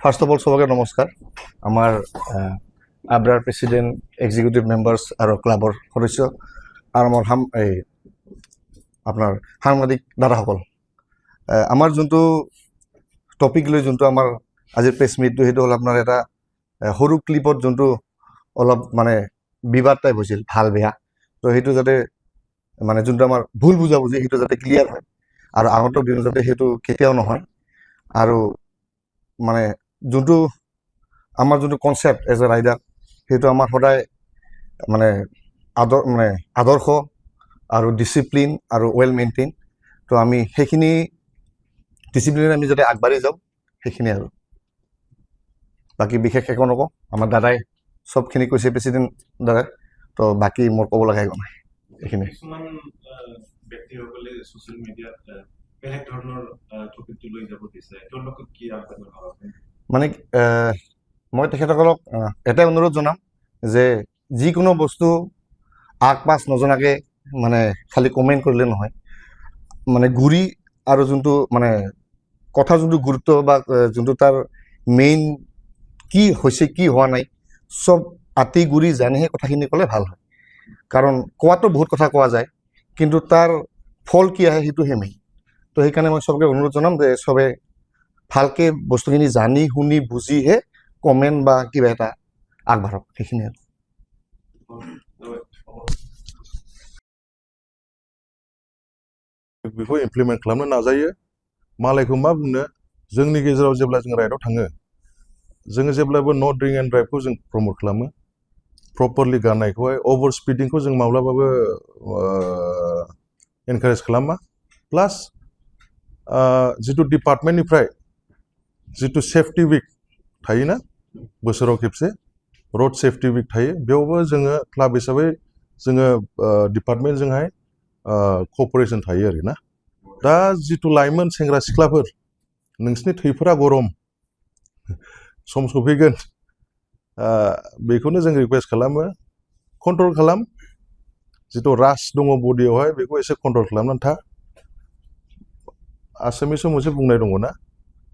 First of all সবাইকে নমস্কাৰ আমাৰ আব্ৰাৰ প্ৰেচিডেণ্ট এক্সিকিউটিভ মেম্বাৰ্ছ আৰু ক্লাবৰ সদস্য আৰু আমাৰ আপোনাৰ সাংবাদিক দাদাসকল আমাৰ যোনটো টপিক লৈ যোনটো আমাৰ আজিৰ প্ৰেছ মিটটো সেইটো হ'ল আপোনাৰ এটা সৰু ক্লিপত যোনটো অলপ মানে বিবাদ টাইপ হৈছিল ভাল বেয়া তো সেইটো যাতে মানে যোনটো আমাৰ ভুল বুজাবুজি সেইটো যাতে ক্লিয়াৰ হয় আৰু আগন্তুক দিনত যাতে সেইটো কেতিয়াও নহয় আৰু মানে যোনটো আমাৰ যোনটো কনচেপ্ট এজ এ ৰাইডাৰ সেইটো আমাৰ সদায় মানে আদৰ্শ আৰু ডিচিপ্লিন আৰু ৱেল মেইনটেইন তো আমি সেইখিনি ডিচিপ্লিনে আমি যাতে আগবাঢ়ি যাওঁ সেইখিনি আৰু বাকী বিশেষ একো নকওঁ আমাৰ দাদাই চবখিনি কৈছে প্ৰেচিডেণ্ট দাদাই তো বাকী মোৰ ক'ব লগা একো নাই এইখিনি কিছুমান ব্যক্তিসকলে ছ'চিয়েল মিডিয়াত বেলেগ ধৰণৰ টপিকটো লৈ যাব বিচাৰে তেওঁলোকক কি আহ্বান জনাব মানে মই তেখেতসকলক এটাই অনুৰোধ জনাম যে যিকোনো বস্তু আগ পাছ নজনাকৈ মানে খালি কমেণ্ট কৰিলে নহয় মানে গুৰি আৰু যোনটো মানে কথা যোনটো গুৰুত্ব বা যোনটো তাৰ মেইন কি হৈছে কি হোৱা নাই চব আতি গুৰি জানিহে কথাখিনি ক'লে ভাল হয় কাৰণ কোৱাটো বহুত কথা কোৱা যায় কিন্তু তাৰ ফল কি আহে সেইটোহে মেইন তো সেইকাৰণে মই চবকে অনুৰোধ জনাম যে চবে ভালকে বস্তুখিনি জানি শুনি বুজিহে কমেণ্ট বা কিবা এটা আগবাঢ়ক সেইখিনি আৰু बेखौ इमप्लिमेन्ट खालामनो नाजायो मालायखौ मा बुंनो जोंनि गेजेराव जेब्ला जों राइडआव थाङो जोङो जेब्लाबो नो ड्रिंक एन्ड ड्राइभखौ जों प्रमोट खालामो प्रपारलि गाननायखौहाय अभार स्पिडिंखौ जों माब्लाबाबो एनकारेज खालामा प्लास जितु डिपार्टमेन्टनिफ्राय जितु सेफ्टि उइक थायोना बोसोराव खेबसे रोड सेफ्टि उइक थायो बेयावबो जोङो क्लाब हिसाबै जोङो डिपार्टमेन्टजोंहाय क'पारेसन थायो आरोना दा जितु लाइमोन सेंग्रा सिख्लाफोर नोंसिनि थैफोरा गरम सम सफैगोन बेखौनो जों रिकुवेस्ट खालामो कन्ट्रल खालाम जितु रास दङ बडियावहाय बेखौ एसे कन्ट्रल खालामनानै था आसामिसाव मोनसे बुंनाय दङ ना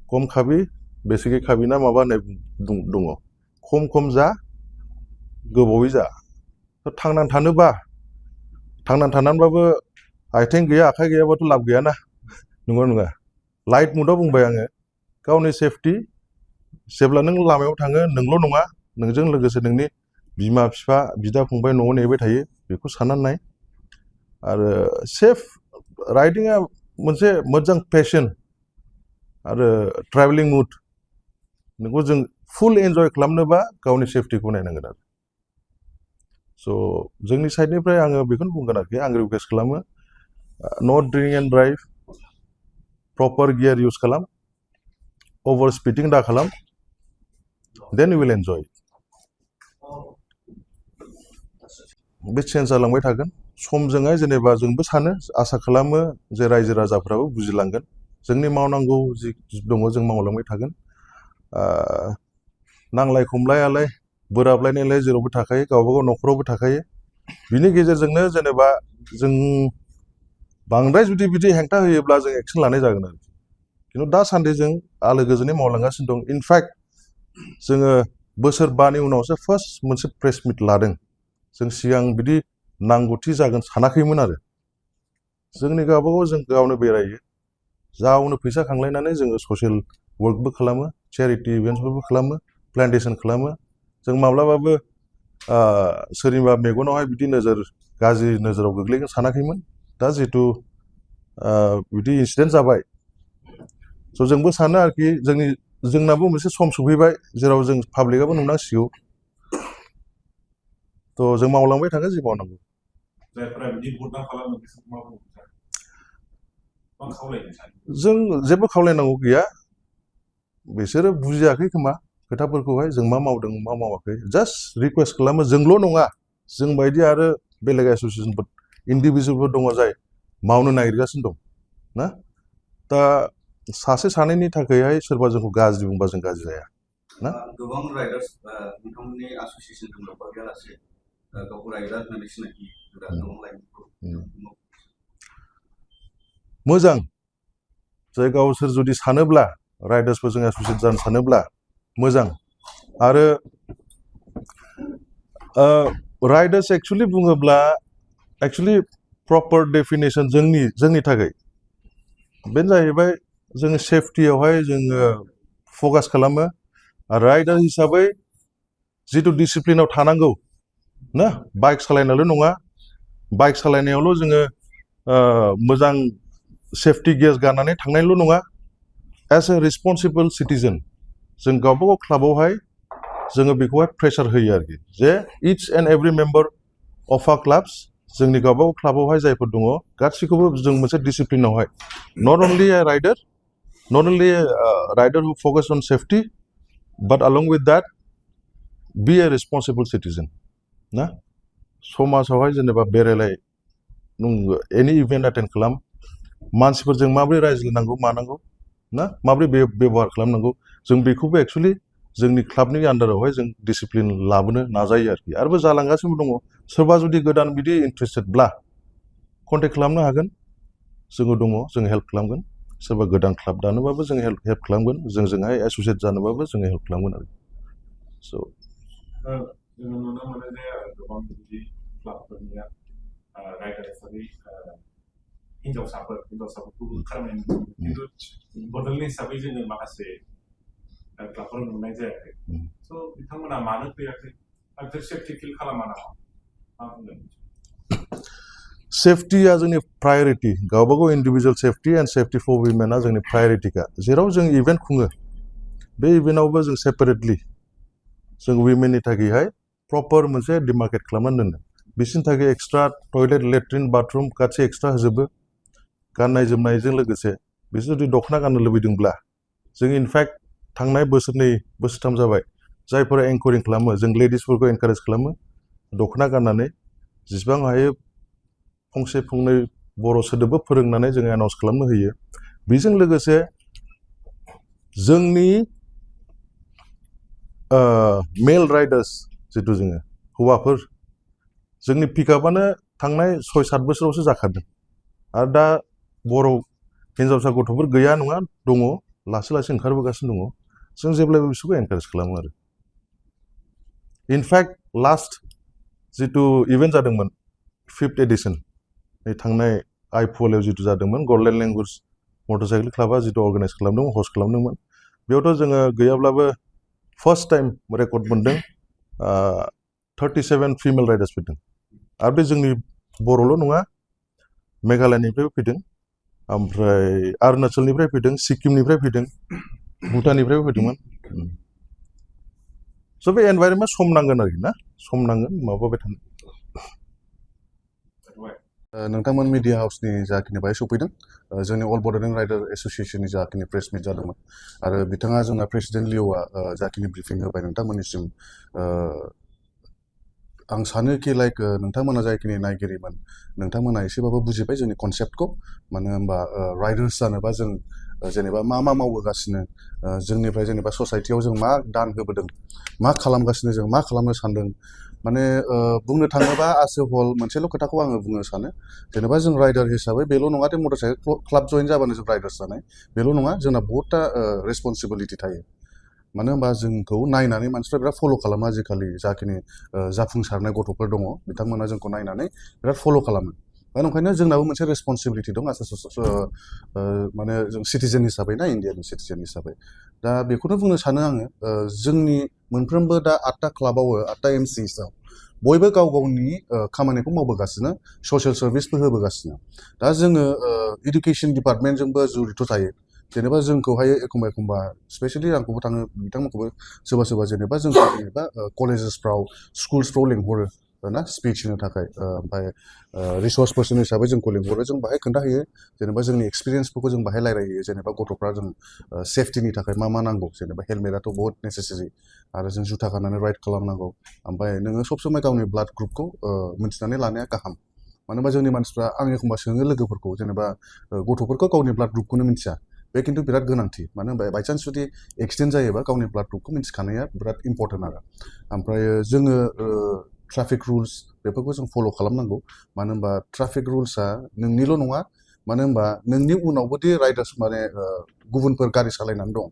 खम खाबि बेसिकयै खाबि ना माबा होननाय दङ खम खम जा गोबावै जा थांनानै थानोबा थांनानै थानानैबाबो आथिं गैया आखाइ गैयाबाथ' लाब गैयाना नंगौ नङा लाइट मुडआव बुंबाय आङो गावनि सेफटि जेब्ला नों लामायाव थाङो नोंल' नङा नोंजों लोगोसे नोंनि बिमा बिफा बिदा फंबाय न'आव नेबाय थायो बेखौ साननानै नाय आरो सेफ राइडिंआ मोनसे मोजां पेशन आरो ट्रेभेलिं मुड नोंखौ जों फुल एन्जय खालामनोबा गावनि सेफटिखौ नायनांगोन आरो स' जोंनि साइडनिफ्राय आङो बेखौनो बुंगोन आरोखि आं रिकुवेस्ट खालामो नो drink and drive proper gear use खालाम अभार स्पिडिं दा खालाम देन इउ विल एन्जय बे चेन्ज जालांबाय थागोन समजोंहाय जेनेबा जोंबो सानो आसा खालामो जे रायजो राजाफ्राबो बुजिलांगोन जोंनि मावनांगौ जि दङ जों मावलांबाय थागोन नांलाय खमलायालाय बोराबलायनायलाय जेरावबो थाखायो गावबागाव न'खरावबो थाखायो बिनि गेजेरजोंनो जेनेबा जों बांद्राय जुदि बिदि हेंथा होयोब्ला जों एक्सन लानाय जागोन आरो खिन्थु दासान्दि जों आलो गोजोनै मावलांगासिनो दं इनफेक्ट जोङो बोसोरबानि उनावसो फार्स्ट मोनसे प्रेस मिट लादों जों सिगां बिदि नांगौथि जागोन सानाखैमोन आरो जोंनि गावबागाव जों गावनो बेरायो गावनो फैसा खांलायनानै जोङो ससियेल वर्कबो खालामो चेरिटि इभेन्ट्सफोरबो खालामो प्लेन्टेसन खालामो जों माब्लाबाबो सोरनिबा मेगनावहाय बिदि गाज्रि नोजोराव गोग्लैगोन सानाखैमोन दा जितु बिदि इन्सिडेन्ट जाबाय स' जोंबो सानो आरोखि जोंनाबो मोनसे सम सफैबाय जेराव जों पाब्लिकआबो नुनांसिगौ थ' जों मावलांबाय थागोन जि मावनांगौ जों जेबो खावलायनांगौ गैया बिसोरो बुजियाखै खोमा खोथाफोरखौहाय जों मा मावदों मा मावाखै जास्ट रिकुवेस्ट खालामो जोंल' नङा जों बायदि आरो बेलेग एस'सियेसनफोर इन्डिभिजुवेलफोर दङ जाय मावनो नागिरगासिनो दं ना दा सासे सानैनि थाखायहाय सोरबा जोंखौ गाज्रि बुंबा जों गाज्रि जाया ना गोबां राइडार्स नोंथांमोननि एस'सियेसन दं लोब्बा गैयालासे गावखौ राइडार होननानै सिनायथि गोबां लाइमोनफोर मोजां जाय गावसोर जुदि सानोब्ला राइडार्सफोरजों एसोसिएट जानो सानोब्ला मोजां आरो राइडार्स एक्चुअलि बुङोब्ला एक्चुअलि प्रपार डेफिनेसन जोंनि थाखाय बेनो जाहैबाय जोङो सेफटियावहाय जोङो फकास खालामो राइडार हिसाबै जिथु डिसिप्लिनाव थानांगौ ना बाइक सालायनायल' नङा बाइक सालायनायावल' जोङो मोजां सेफटि गियार्स गाननानै थांनायल' नङा एज ए रेसपन्सिबल सिटिजेन जों गावबागाव क्लाबावहाय जोङो बेखौहाय प्रेसार होयो आरोखि जे each and every member of आ क्लाब्स जोंनि गावबागाव क्लाबावहाय जायफोर दङ गासैखौबो जों मोनसे डिसिप्लिनावहाय not only a rider who focus on safety बाट along with that be a responsible citizen ना समाजावहाय जेनेबा बेरायलाय नों एनि इभेन्ट एटेन्ड खालाम मानसिफोरजों माबोरै रायज्लायनांगौ मानांगौ ना माबोरै बेबहार खालामनांगौ जों बेखौबो एक्चुअलि जोंनि क्लाबनि आन्डारावहाय जों डिसिप्लिन लाबोनो नाजायो आरोखि आरोबो जालांगासिनो दङ सोरबा जुदि गोदान बिदि इन्ट्रेस्टेडब्ला कन्टेक्ट खालामनो हागोन जोङो दङ जों हेल्प खालामगोन सोरबा गोदान क्लाब दानोबाबो जों हेल्प खालामगोन जोंजोंहाय एसोसिएट जानोबाबो जोङो हेल्प खालामगोन आरो स' जोङो नुनो मोनो जे गोबां बिदि क्लाबफोरनिया राइडार हिसाबै हिन्जावसाफोरखौबो खालामनाय नुनो मोनो खिन्थु बड'लेण्ड हिसाबै जोङो माखासे क्लाबफोर नुनाय जायाखै स' बिथांमोना मानो फैयाखै आरो बिसोर सेफटि फिल खालामा नामा मा बुंगोन सेफटिया जोंनि प्रायरिटि गावबागाव individual safety and safety four उइमेना जोंनि प्रायरिटिखा जेराव जों इभेन्ट खुङो बे इभेन्टआवबो जों सेपारेटलि जों उइमेननि थाखायहाय प्रपार मोनसे डिमार्केट खालामनानै दोनो बिसोरनि थाखाय एक्सट्रा टयलेट लेट्रिन बाथरुम गासै एक्सट्रा होजोबो गाननाय जोमनायजों लोगोसे बिसोर जुदि दख'ना गाननो लुबैदोंब्ला जों इनफेक्ट थांनाय बोसोरनै बोसोरथाम जाबाय जायफोरा एंकरिं खालामो जों लेडिसफोरखौ एनकारेज खालामो दख'ना गाननानै जेसेबां हायो फंसे फंनै बर' सोदोबबो फोरोंनानै जोङो एनाउन्स खालामनो होयो बेजों लोगोसे जोंनि मेल राइडार्स जिथु जोङो हौवाफोर जोंनि पिकआपआनो थांनाय 6-7 बोसोरावसो जाखादों आरो दा बर' हिन्जावसा गथ'फोर गैया नङा दङ लासै लासै ओंखारबोगासिनो दङ जों जेब्लायबो बिसोरखौ एनकारेज खालामो आरो इनफेक्ट लास्ट जिथु इभेन्ट जादोंमोन 5th एडिसन थांनाय आइफुआलआव जिथु जादोंमोन गल्डेन लेंगुवेज मटरसाइकेल क्लाबा जिथु अर्गानाइज खालामदोंमोन हस्ट खालामदोंमोन बेयावथ' जोङो गैयाब्लाबो फार्स्ट टाइम रेकर्ड मोनदों 37 फिमेल राइडार्स फैदों आरो बे जोंनि बर'ल' नङा मेघालयनिफ्रायबो फैदों ओमफ्राय अरुणाचलनिफ्राय फैदों सिक्किमनिफ्राय फैदों भुटाननिफ्रायबो फैदोंमोन स' बे एनभाइरनमेन्ट सम नांगोन आरोखि ना सम नांगोन माबाबाय थानो नोंथांमोन मिडिया हाउसनि जाखिनि बाहाय सफैदों जोंनि अल बड'लेण्ड राइडार एसोसिएशननि जाखिनि प्रेस मिट जादोंमोन आरो बिथाङा जोंना प्रेसिडेन्ट लिअ'आ जाखिनि ब्रिफिं होबाय नोंथांमोननिसिम आं सानोखि लाइक नोंथांमोना जाखिनि नायगिरिमोन नोंथांमोना एसेबाबो बुजिबाय जोंनि कनसेप्टखौ मानो होनबा राइडार्स जानोबा जों जेनेबा मा मावबोगासिनो जोंनिफ्राय जेनेबा ससाइटियाव जों मा दान होबोदों मा खालामगासिनो जों मा खालामनो सानदों माने बुंनो थाङोबा आस ए हल मोनसेल' खोथाखौ आङो बुंनो सानो जेनेबा जों राइडार हिसाबै बेल' नङा दे मटर साइकेल क्लाब जइन जाबानो जों राइडार्स जानाय बेल' नङा जोंना बहुतथा रेसपन्सिबिलिटि थायो मानो होनबा जोंखौ नायनानै मानसिफ्रा बिराद फल' खालामो आजिखालि जाखिनि जाफुंसारनाय गथ'फोर दङ बिथांमोना जोंखौ नायनानै बिराद फल' खालामो दा ओंखायनो जोंनाबो मोनसे रेसपन्सिबिलिटि दं माने जों सिटिजेन हिसाबै ना इण्डियानि सिटिजेन हिसाबै दा बेखौनो बुंनो सानो आङो जोंनि मोनफ्रोमबो दा 8टा क्लाबाव 8टा एमसिसआव बयबो गाव गावनि खामानिखौ मावबोगासिनो ससियेल सार्भिसबो होबोगासिनो दा जोङो इडुकेसन डिपार्टमेन्टजोंबो जड़ित' थायो जेनेबा जोंखौहाय एखमबा स्पेसियेलि आंखौबो थाङो बिथांमोनखौबो सोरबा जेनेबा जोंखौ जेनेबा कलेजेसफ्राव स्कुल्सफ्राव लेंहरो ना स्पिच होनो थाखाय ओमफ्राय रिसर्स पार्सन हिसाबै जोंखौ लेंहरो जों बाहाय खोन्थाहैयो जेनेबा जोंनि एक्सपिरियेन्सफोरखौ जों बाहाय रायलायहैयो जेनेबा गथ'फ्रा जों सेफटिनि थाखाय मा नांगौ जेनेबा हेलमेटआथ' बहुत नेसेसारि आरो जों जुथा गाननानै राइड खालामनांगौ ओमफ्राय नोङो सब समाय गावनि ब्लाड ग्रुपखौ मिन्थिनानै लानाया गाहाम मानो होनबा जोंनि मानसिफ्रा आं एखमबा सोङो लोगोफोरखौ जेनेबा गथ'फोरखौ गावनि ब्लाड ग्रुपखौनो मिन्थिया बे खिन्थु बिराद गोनांथि मानो होनबा बायचान्स जुदि एक्सिडेन्ट जायोबा गावनि ब्लाड ग्रुपखौ मिन्थिखानाया बिराद इम्परटेन्ट आरो ओमफ्राय जोङो ट्राफिक रुल्स बेफोरखौ जों फल' खालामनांगौ मानो होनबा ट्राफिक रुल्सआ नोंनिल' नङा मानो होनबा नोंनि उनावबोदि राइडार्स माने गुबुनफोर गारि सालायनानै दं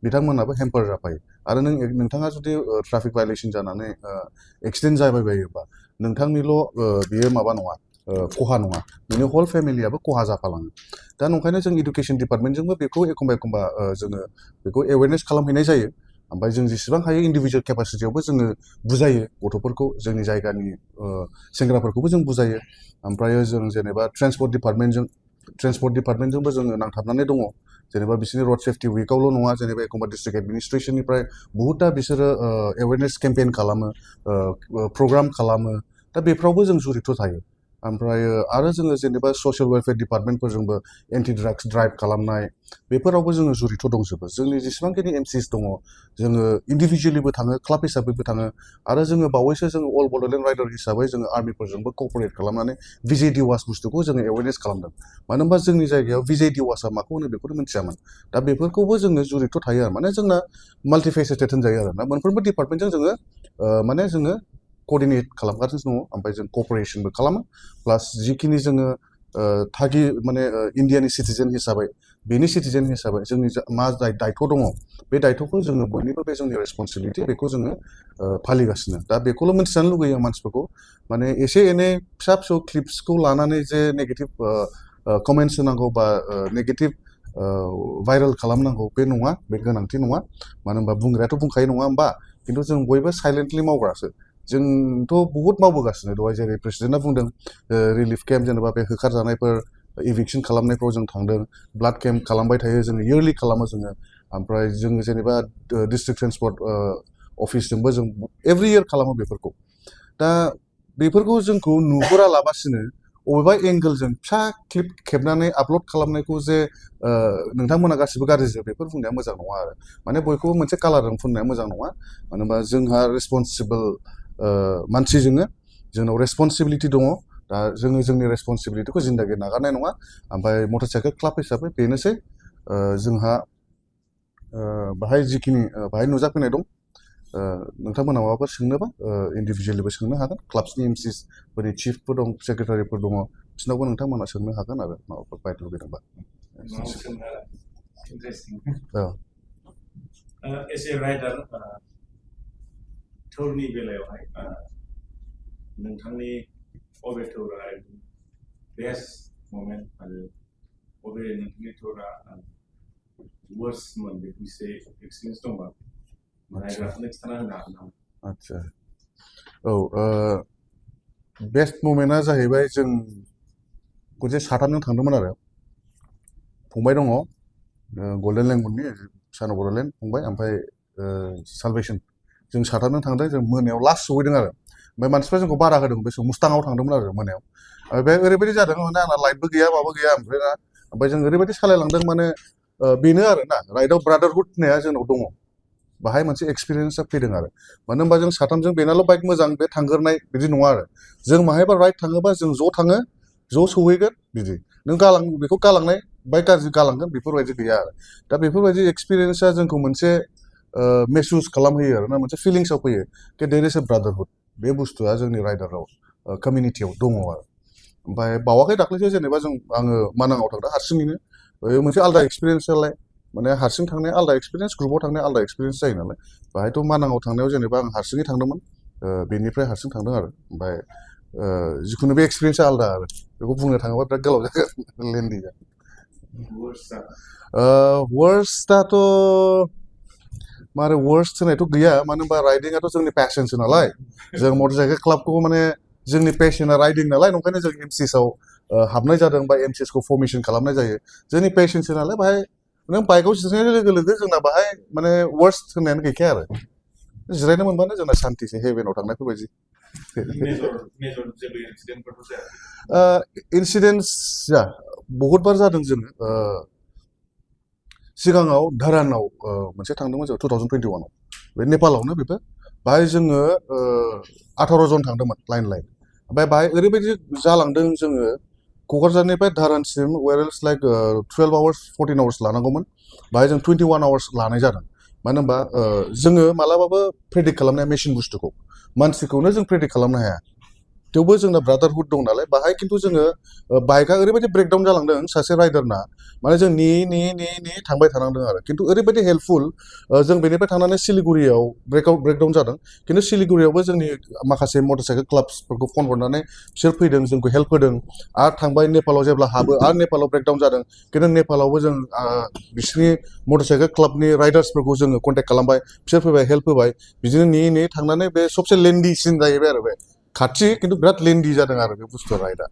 बिथांमोनाबो हेम्पार जाफायो आरो नोंथाङा जुदि ट्राफिक भायलेसन जानानै एक्सिडेन्ट जाबाय बायोबा नोंथांनिल' बियो माबा नङा खहा नङा नोंनि हल फेमिलियाबो खहा जाफालाङो दा नंखायनो जों इडुकेसन डिपार्टमेन्टजोंबो बेखौ एखमबा जोङो बेखौ एवेरनेस खालामहैनाय जायो ओमफ्राय जों जेसेबां हायो इन्डिभिजुवेल केपासिटियावबो जोङो बुजायो गथ'फोरखौ जोंनि जायगानि सेंग्राफोरखौबो जों बुजायो ओमफ्राय जों जेनेबा ट्रेन्सपर्ट डिपार्टमेन्टजोंबो जोङो नांथाबनानै दङ जेनेबा बिसोरनि रड सेफ्टि उइकआवल' नङा जेनेबा एखमबा डिस्ट्रिक्ट एडमिनिस्ट्रेसननिफ्राय बहुतथा बिसोरो एवेरनेस केम्पेइन खालामो प्रग्राम खालामो दा बेफ्रावबो जों जुरित' थायो ओमफ्राय आरो जोङो जेनेबा social welfare डिपार्टमेन्टफोरजोंबो anti drugs drive खालामनाय बेफोरावबो जोङो जुरित' दंजोबो जोंनि जेसेबांखिनि एमसिस दङ जोङो इन्डिभिजुवेलिबो थाङो क्लाब हिसाबैबो थाङो आरो जोङो बावैसो जोङो अल बड'लेण्ड राइडार हिसाबै जोङो आर्मिफोरजोंबो क'पारेट खालामनानै भिजे दिवास बुस्थुखौ जोङो एवेरनेस खालामदों मानो होनबा जोंनि जायगायाव भिजे दिवासआ माखौ होनो बेखौनो मिथियामोन दा बेफोरखौबो जोङो जुरित' थायो आरो माने जोंना माल्टिफेसेटेड होनजायो आरो ना मोनफ्रोमबो डिपार्टमेन्टजों जोङो माने जोङो कअर्डिनेट खालामगासिनो दङ ओमफ्राय जों क'पारेसनबो खालामो प्लास जिखिनि जोङो थागि माने इण्डियानि सिटिजेन हिसाबै बेनि सिटिजेन हिसाबै जोंनि मा दायथ' दङ बे दायथ'खौ जोङो बयनिबो बे जोंनि रेसपन्सिबिलिटि बेखौ जोङो फालिगासिनो दा बेखौल' मिथिजानो लुगैयो मानसिफोरखौ माने एसे एनै फिसा फिसौ क्लिप्सखौ लानानै जे नेगेटिभ कमेन्ट्स होनांगौ बा नेगेटिभ भाइरेल खालामनांगौ बे नङा बे गोनांथि नङा मानो होनबा बुंग्रायाथ' बुंखायो नङा होमबा खिन्थु जों बयबो साइलेन्टलि मावग्रासो जोंथ' बहुद मावबोगासिनो दहाय जेरै प्रेसिडेन्टआ बुंदों रिलिफ केम्प जेनेबा बे होखारजानायफोर इभिक्सन खालामनायफ्राव जों थांदों ब्लाड केम्प खालामबाय थायो जोङो इयारलि खालामो जोङो ओमफ्राय जोङो जेनेबा डिस्ट्रिक्ट ट्रेन्सपर्ट अफिसजोंबो जों एभ्रि इयार खालामो बेफोरखौ दा बेफोरखौ जोंखौ नुहुरा लाबासिनो अबेबा एंगोलजों फिसा क्लिप खेबनानै आपल'ड खालामनायखौ जे नोंथांमोना गासिबो गाज्रिजों बेफोर बुंनाया मोजां नङा आरो माने बयखौबो मोनसे कालारजों फुननाया मोजां नङा मानो होनबा जोंहा रेसपन्सिबोल मानसि जोंनाव रेसपन्सिबिलिटि दङ दा जोङो जोंनि रेसपन्सिबिलिटिखौ जिन्दागि नागारनाय नङा ओमफ्राय मटर साइकेल क्लाब हिसाबै बेनोसै जोंहा बाहाय जिखिनि बाहाय नुजाफैनाय दं नोंथांमोना माबाफोर सोंनोबा इन्डिभिजुवेलिबो सोंनो हागोन क्लाबसनि एमसिसफोरनि चिफफोर दं सेक्रेटारिफोर दङ बिसोरनावबो नोंथांमोना सोंनो हागोन आरो माबाफोर बायद लुगैदोंबा एस ए राइडार टुरनि बेलायावहाय नोंथांनि अबे टुरा बेस्ट ममेन्ट आरो अबे नोंथांनि टुरा वर्स्टमोन बेखौ एसे एक्सपिरियेन्स दंबा रायग्राफोरनो खिन्थाना होनो हागोन नामा? आदसा औ बेस्ट ममेन्टआ जाहैबाय जों खनसे साथामजों थांदोंमोन आरो फंबाय दङ गल्डेन लेंगुननि सान अफ बड'लेण्ड फंबाय ओमफ्राय सालभेसन जों साथामजों थांदों जों मोनायाव लास्ट सहैदों आरो ओमफ्राय मानसिफ्रा जोंखौ बादा होदों बे समाव मुस्ताङाव थांदोंमोन आरो मोनायाव बे ओरैबायदि जादों माने आंना लाइटबो गैया माबो गैया ओमफ्राय जों ओरैबायदि सालायलांदों माने बेनो आरो ना राइडआव ब्रादारहुड होननाया जोंनाव दङ बाहाय मोनसे एक्सपिरियेन्सआ फैदों आरो मानो होनबा जों साथामजों बेनाल' बाइक मोजां बे थांगोरनाय बिदि नङा आरो जों माहायबा राइड थाङोबा जों ज' थाङो ज' सहैगोन बिदि नों बेखौ गालांनाय बाइक गाज्रि गालांगोन बेफोरबायदि गैया आरो दा बेफोरबायदि एक्सपिरियेन्सआ जोंखौ मोनसे मेहसुस खालामहोयो आरो ना मोनसे फिलिंसआव फैयो कि देयर इज ए ब्रादारहुड बे बुस्थुआ जोंनि राइडाराव कमिउनिटियाव दङ आरो ओमफ्राय बावाखै दाख्लैसो जेनेबा आङो मानाङाव थांदों हारसिङैनो मोनसे आलदा एक्सपिरियेन्स नालाय माने हारसिं थांनाया आलदा एक्सपिरियेन्स ग्रुपआव थांनाया आलदा एक्सपिरियेन्स जायो नालाय बाहायथ' मानाङाव थांनायाव जेनेबा आं हारसिङै थांदोंमोन बेनिफ्राय हारसिं थांदों आरो ओमफ्राय जिखुनु बे एक्सपिरियेन्सआ आलदा आरो बेखौ बुंनो थाङोबा बिराद गोलाव जागोन लेन्डि जागोन वर्स्टआथ' मारै वर्स्ट होनायथ' गैया मानो होनबा राइडिंआथ' जोंनि पेसनसो नालाय जों मटर साइकेल क्लाबखौ माने जोंनि पेसना राइडिं नालाय नंखायनो जों एमसिएसआव हाबनाय जादों बा एमसिएसखौ फर्मेसन खालामनाय जायो जोंनि पेसनसो नालाय बाहाय नों बाइकआव जिरायनाय लोगो लोगो जोंना बाहाय माने वर्स्ट होननायानो गैखाया आरो जिरायनो मोनबानो जोंना सान्थिसो हेभेनाव थांनायफोरबायदि इन्सिडेन्टसा बहुतबार जादों जोङो सिगाङाव धरानाव मोनसे थांदोंमोन जों 2021आव बे नेपालावनो बेबो बाहाय जोङो 18 जन थांदोंमोन लाइन ओमफ्राय बाहाय ओरैबायदि जालांदों जोङो क'क्राझारनिफ्राय धारानसिम वेरेल्स लाइक 12 आवार्स 14 आवार्स लानांगौमोन बाहाय जों 21 आवार्स लानाय जादों मानो होनबा जोङो मालाबाबो प्रेडिक्ट खालामनो हाया मेसिन बुस्थुखौ मानसिखौनो जों प्रेडिक्ट खालामनो हाया थेवबो जोंना ब्रादारहुड दं नालाय बाहाय खिन्थु जोङो बाइकआ ओरैबायदि ब्रेकडाउन जालांदों सासे राइडारना माने जों नेयै थांबाय थानांदों आरो खिन्थु ओरैबायदि हेल्पफुल जों बेनिफ्राय थांनानै सिलिगुरियाव ब्रेकडाउन जादों खिन्थु सिलिगुरियावबो जोंनि माखासे मटर साइकेल क्लाब्सफोरखौ फन हरनानै बिसोर फैदों जोंखौ हेल्प होदों आरो थांबाय नेपालाव जेब्ला हाबो आरो नेपालाव ब्रेकडाउन जादों खिन्थु नेपालावबो जों बिसोरनि मटर साइकेल क्लाबनि राइडार्सफोरखौ जोङो कन्टेक्ट खालामबाय बिसोर फैबाय हेल्प होबाय बिदिनो नेयै थांनानै बे सबसे लेन्डिसिन जाहैबाय आरो बे खाथि खिन्थु बिराद लेन्डि जादों आरो बे बुस्थुआ राइडआ